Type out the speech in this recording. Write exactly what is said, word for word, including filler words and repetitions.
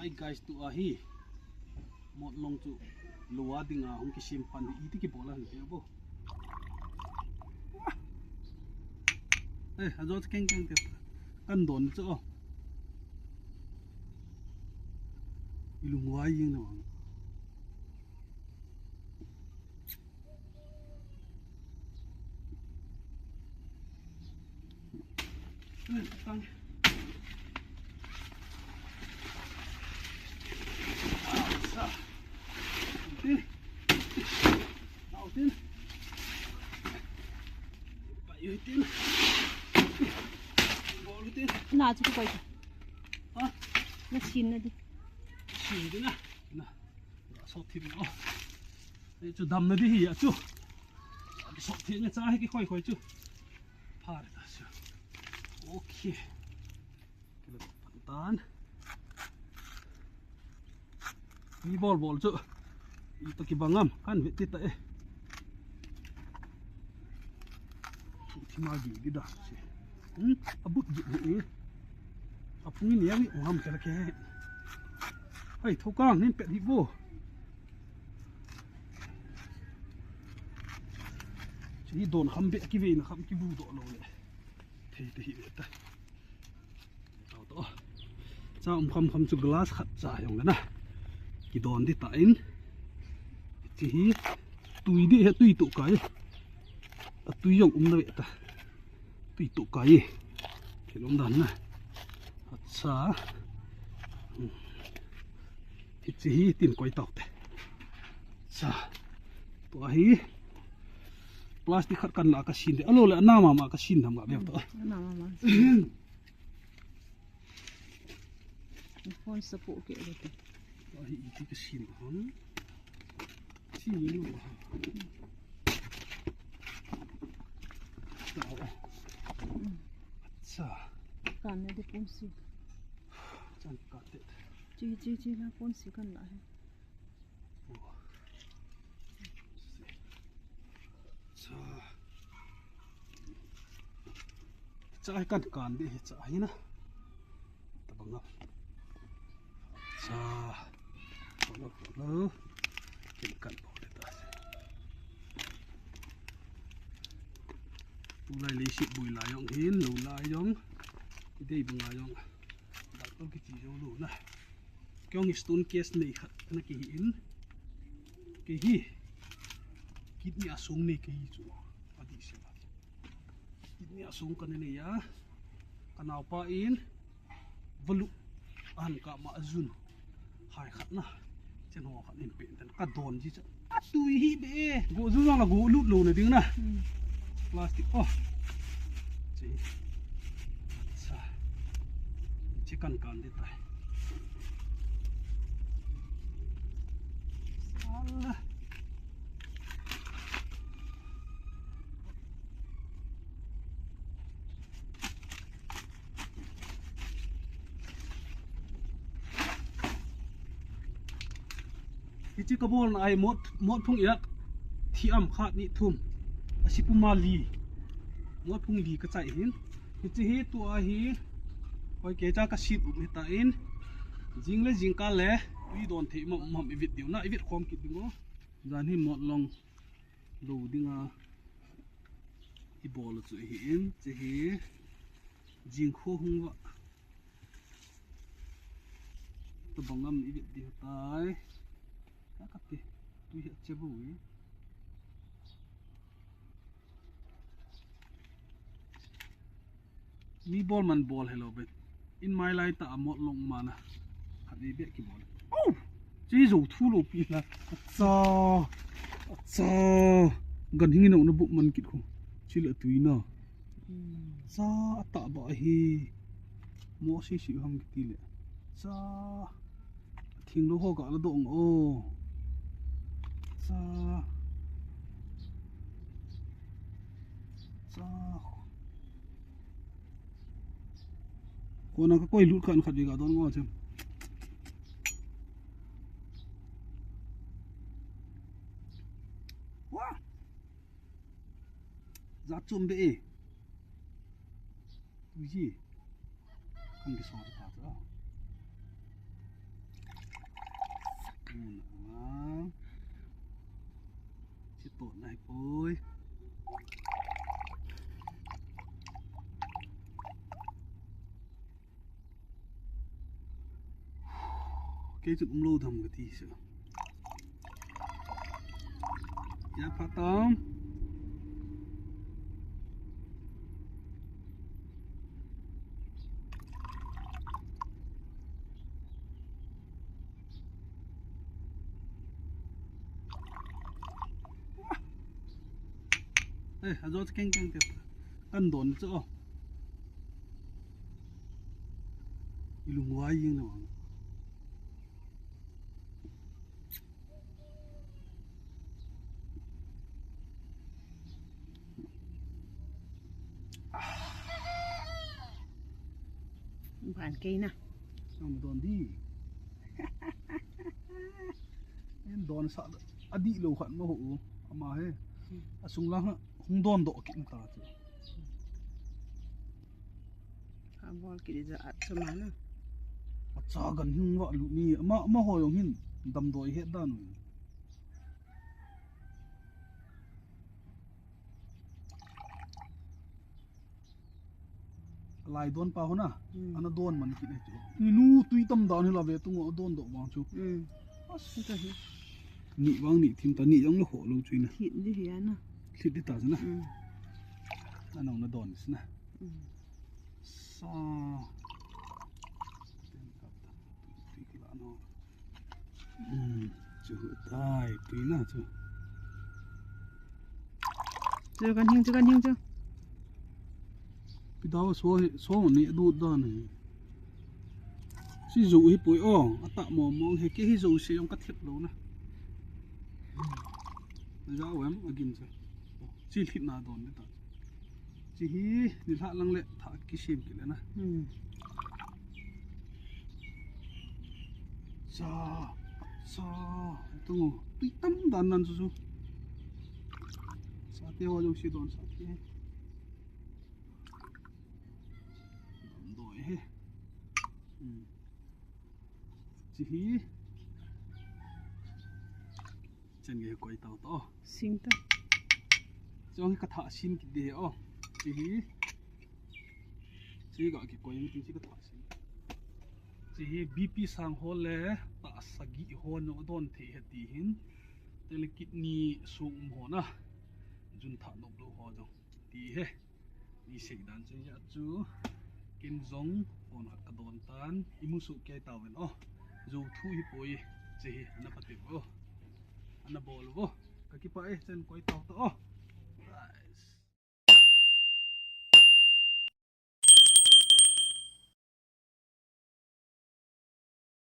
Hey guys, tua hi Motlong chu lou a dinga hung kisem pan hi iti kibol a han ti bo. Eh, ajo keng keng te. Kan don chu o. Ilung wai jing na. Na chu koi. Ha? Na sin na di. Sin di na. Na. Sot thim o. Ei chu dam na di hi a chu. Sot thim na cha hi ki khoi khoi chu. Phar ta chu. Okay. Kilo pan tan. Mi bol bol chu. Ito kibang am kan vet ti ta e. Thima gi di da. Hmm, abut gi e. Apung ni ya wi ngam kala ke. Hai thokang nin pet hi bo. Chu hi don kham be kive na kham kibu do lo le. Thei te hi ve ta. Tao to. Cha um kham kham chu glass khat cha jong le na. Kidon di ta in. Chi hi tui di he tui to kai. A tui jong um na ve ta. Tui to kai. Thil um dan na. Acha. Hmm. Hichi hi tin koi tau te. Acha. Tua hi plastic khat kan la ka sin de. Alo le ana mama ka sin tham ga beu to. Ana mama. Phone support ke lo te. Tua hi iti ka sin ham. Sin lo ha. Tua. Acha. Kan ne de phone si. Chan ka te. Chi chi chi la phone si kan la hai. Cha. Cha hi kan kan de hi cha hi na. Tabang a. Cha. Polo, polo. Kin kan polo ta. Tulai leiset boi lai jong hin, lou lai jong. Idei banga jong. Doctor kichi jou lou na. Kei jong stone case nei khat na kihi in. Kihi. Kidney a song nei kihi chu. Adi se ba. Kidney a song ka nei a. Ka naopa in. Valu. An ka ma ajun. Hai khat na. Chen ho khat in pen ten ka don ji cha. Atui hi be. Go ju jong la go lut lou na ding na. Hmm. Plastic. Oh. Chi. Sa. Chi kan kan di tai. Sala. Hichi ka bol na ai mot, mot phung yak thi am khat ni thum. Asi puma li. Mot phung li ka chai hin. Hichi hi tua hi. Hoi ke cha ka sit um hi ta in. Jing le jing ka le. Ui don thei mam mam i vit diu na i vit khom kit ding o. Jan hi Motlong lou dinga i bol chu hi in. Chi hi jing kho hung va. Tabang am i vet ding tai. Ka ka ti. Tui hi a che bu i. Mi bol man bol hello bet. In mai lai ta a Motlong mana. Khat ni be ki bol. Oh! Chi zo thu lo pi la. Acha. Acha. Gan hing no na bu man kit ko. Chi la tui na. Cha ata ba hi. Mo si si ham kiti le. Cha. Thing lo ho ka la dong o. Cha. Cha. Ko na ka koi lut kan khat ve ka don ngo chem. Wa. Za chum be e. Tuji. Kan ki so ta ta. Chito nai poi. Kei chu umlou tham kati chu. Ya pha tom. Eh, ajo keng keng te. Kan don chu. Ilung wai jing le wang. Ban kei na. Ang don di. En don sa adih lou khat ma ho u. Ama he. Asung lang hung don doh kit ta chu. Abol kit ja at chu ma na. Acha gan hung va lu ni. Ama, ama ho jong hin damdoi het dan u. Lai don pa hona. Hmm. Ana don man kit ni chu. Ni nu tui tam dan hi la ve tung a don doh bang chu. Hmm. As. Ni bang ni thim ta ni jong lo ho lo chu ina. Thit di hi ana. Thit di ta na. Hmm. Ana na don si na. Hmm. Sa. Tui kila no. Hmm, chu tai, tui na chu. Chu kan hing, chu kan hing chu. Pi dau so hi, so ni du da ni. Si zu hi poi o, ata mo mo he ke hi zu si jong ka thep lo na. Na ja wem a gim chu. Si thit na don ni ta. Chi hi, ni lha lang le tha kisem kit le na. Hmm. Sa, sa, tu, tui tam dan nan su su. Sa te ho jong si don sa te. Dam doi he. Hmm. Chi hi. Chen ge koi tau to. Sing ta. Chong ka tha sin kit de o. Chi hi. Chi ga ki koi mi tin chi ka tha sin. Chi hi B P sang ho le ta sagi ho no don the he ti hin. Te le kidney sung um ho na. Jun tha nop lo ho jong. Ti he. I sei dan chu ya chu. Ken jong hon khat ka don tan. I mu su ke ta ven o. Zo thu hi poi. Chi hi ana pati o. Ana bol vo. Ka kipa e, chen koi tau to.